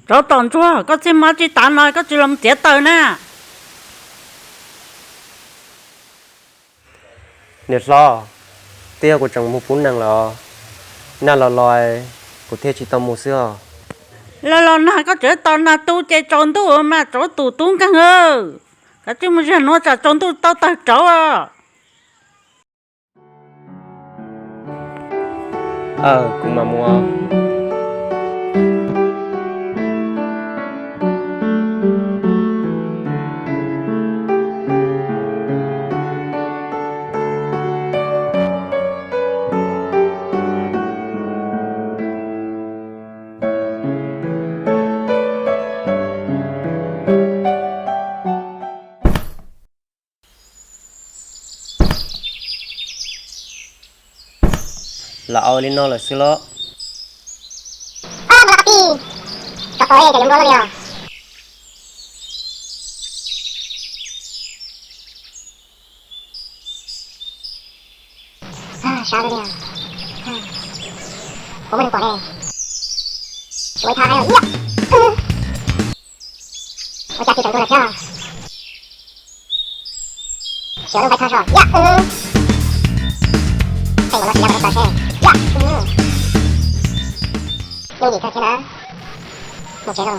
Tsov tom ntsuag, koj txiv hmab tsis tav no koj tsis los txiav taws na. Niam hlob, twb yog kuv tseem mus pub nees los, nag los los kuv thiaj tsis tau mus xwb os. Los los nag koj tseem tos nag tu ces tsaus ntuj mas tsaus tus tub nkeeg. Kav tsij mus zam nuav tsam tsaus ntuj tau tawg rauv. Aw, kuv mam mus. Lam ua li no lawm xwb los? Ua cas tus tseem tuag lawm thiab? Xyov lub nqaij thaj zog yam, pheej ua no tsis yog tus tawv seb yam, yooj yim kawg thiab na. Mus tsev no.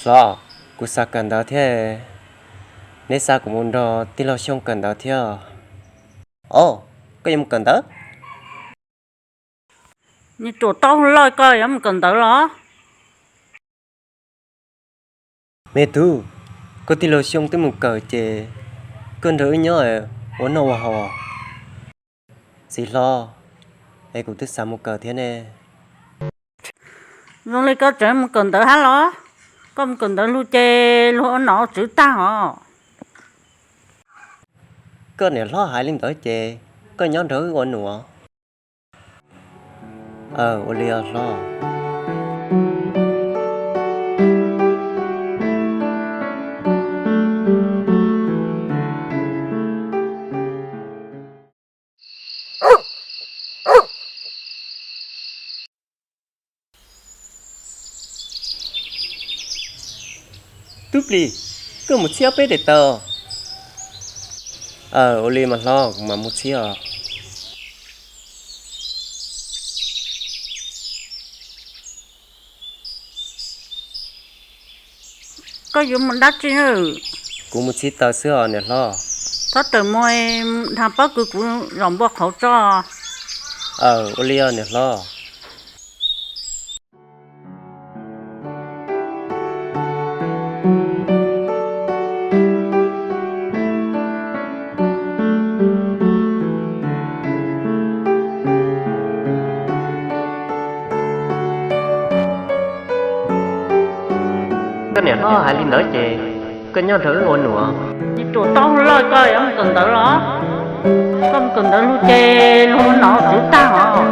Hlob, kuv xav kawm ntawv thiab, neb xa kuv mus nrog tij laug Xyooj kawm ntawv thiab. Os, koj yuav mus kawm ntawv? Nws ruam tau loj koj yuav mus kawm ntawv los? Me tub, koj tij laug Xyooj twb mus kawm ces koj nrog wb nyob ua noj ua haus. Txiv hlob, es kuv twb xav mus kawm thiab ne. Zoo li koj tseem mus kawm ntawv hab los? Koj mus kawm ntawv lug ces lug ua nom ua tswv tag os. Koj niam hlob hais li ntawd ces koj nyob nrog wb ua num. Aw, ua li os hlob. Tub Plis, koj mus txhib ob peb daim taws. Aw, ua li mas hlob, kuv mam mus txhib os. Koj yuav mus dab tsi? Kuv mus txhib taws xwb os niam hlob. Txhob tawm mus, dhas pob kws kuv zom npua qhauv tso. Aw, ua li os niam hlob. Koj niam hlob hais li ntawd ces koj nyob nrog wb ua num. Tsis ruam tau loj koj yuav mus kawm ntawv los? Koj mus kawm ntawv lug ces lug ua nom ua tswv tag os.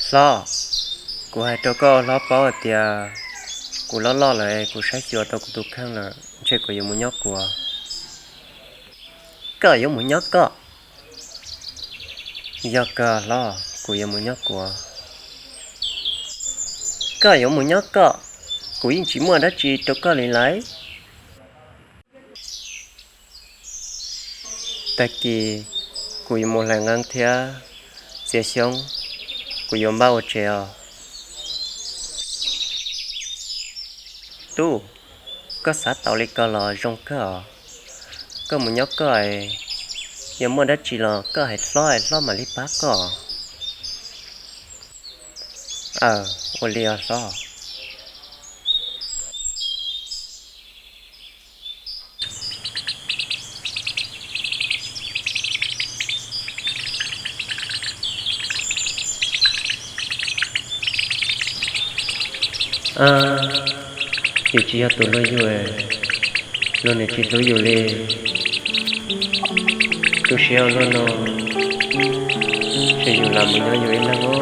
Hlob, kuv hais rau koj hlob paub hais tias kuv loj loj lawm, kuv saib xyuas tau kuv tus kheej lawm, ntshe kuv yuav mus nyob kuv. Koj yuav mus nyob koj? Yog kawg hlob, kuv yuav mus nyob kuv. Koj yuav mus nyob koj? Kuv yeej tsis muaj dab tsi rau koj li lauj. Tag kis kuv yuav mus hlais nqeeb thiab txiav xyoob, kuv yuav npaj ua tsev os. Tub, koj xav tau li ko los zoo kawg os. Koj mus nyob koj, yog muaj dab tsi los koj hais hlob, hais hlob mam li pab koj. Aw, ua li os hlob. Yus tsis yog tus luag yug, luag nim tsis hlub yus li. Tu siab luag no, ces yus lam mus nyob yus ib leeg os.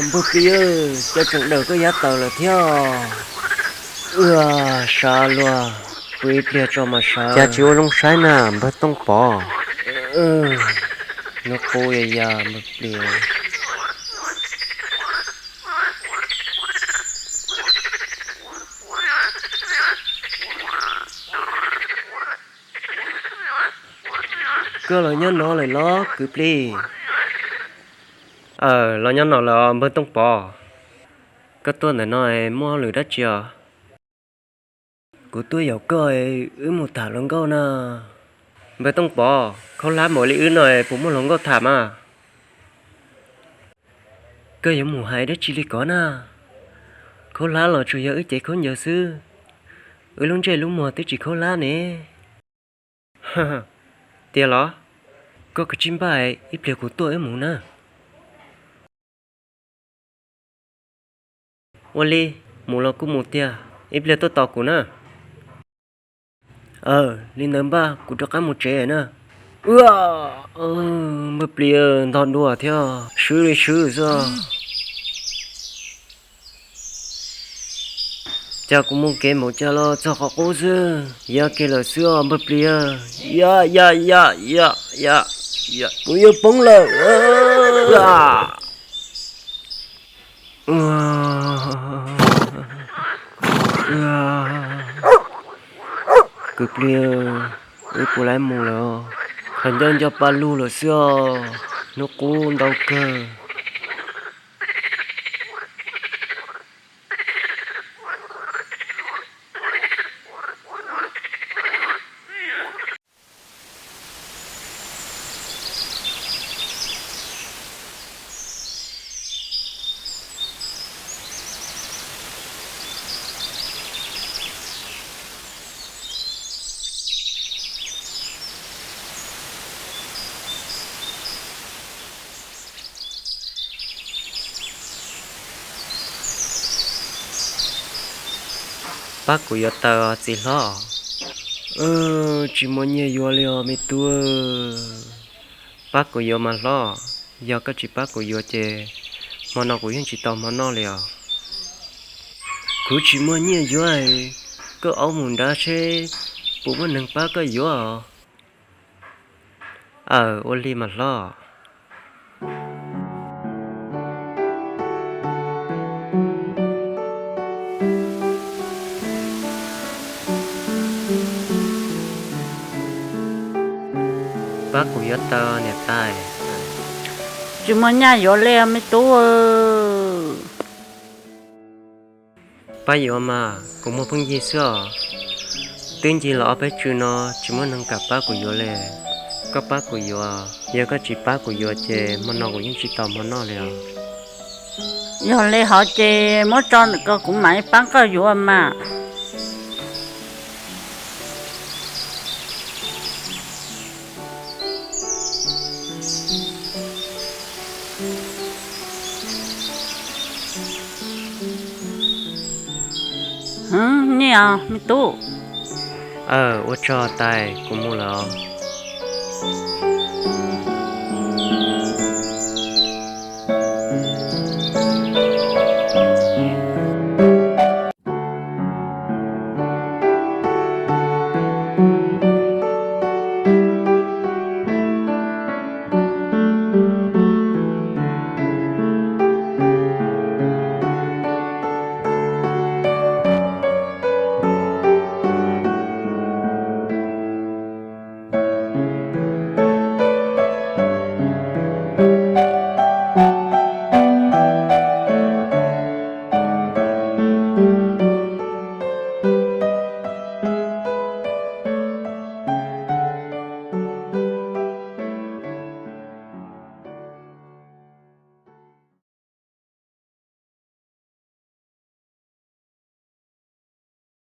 Npawg Plis, cas tseem dawm koj yav tawm lawm thiab? Ua, sawv luag, pw ib pliag tso mas sawv. Cas tsis ua zoo saib na npawg Tooj Pov? Hnub qub ya ya npawg Plis. Koj los nyob no lawm los kwv Plis? Aw, los nyob no lawm npawg Tooj Pov. Koj tuaj ntawm no muaj hauj lwm dab tsi os? Kuv tuaj yaum koj wb mus tham hluas nkauj na. Npawg Tooj Pov, khaub hlab npaum li wb no puas muaj hluas nkauj tham mas? Koj yuav mus hais dab tsi li ko na? Khaub hlab los tsuas yog wb cev khaub ncaws xwb, wb lub ntsej lub muag twb tsis khaub hlab ne. Tiag los? Koj kav tsij npaj, ib pliag kuv tuaj wb mus na. Ua li, mus los kuj mus tiag, ib pliag tuaj tos kuv na. Aw, li ntawd npaj kuv rov qab mus tsev na. Ua, npawg Plis ntog dua thiab, swb li swb xwb. Cas kuv mus kev npaum cas los txog qhov qub xwb, ya kiag lawm xwb os npawg Plis. Ya ya ya ya ya, kuv yuav poob lawm. Kwv Plis, wb puas laib mus lawm? Qhov ncauj nco pa lug lawm xwb os, hnub qub ntau kawg. Pab kuv yuav taws txiv hlob. Tsis muaj nyiaj yuav li os me tub. Pab kuv yuav mas hlob, yog koj tsis pab kuv yuav ces hmo no kuv yeej tsis tau hmo noj li os. Kuv tsis muaj nyiaj yuav, koj aub mus nrad seb puas muaj neeg pab koj yuav os. Aw, ua li mas hlob. Pab kuv yuav taws niam tais. Tsis muaj nyiaj yuav li me tub. Pab yuav mas, kuv muag pheej yig xwb os. Twb ncig los ob peb tsw no tsis muaj neeg kam pab kuv yuav li. Koj pab kuv yuav, yog koj tsis pab kuv yuav ces hmo no kuv yeej tsis tau hmo noj li os. Yog li hov ces muab tso ntawm ko kuv mam pab koj yuav mas. Nyiaj os me tub. Aw, ua tsaug Tais, kuv mus lawm os.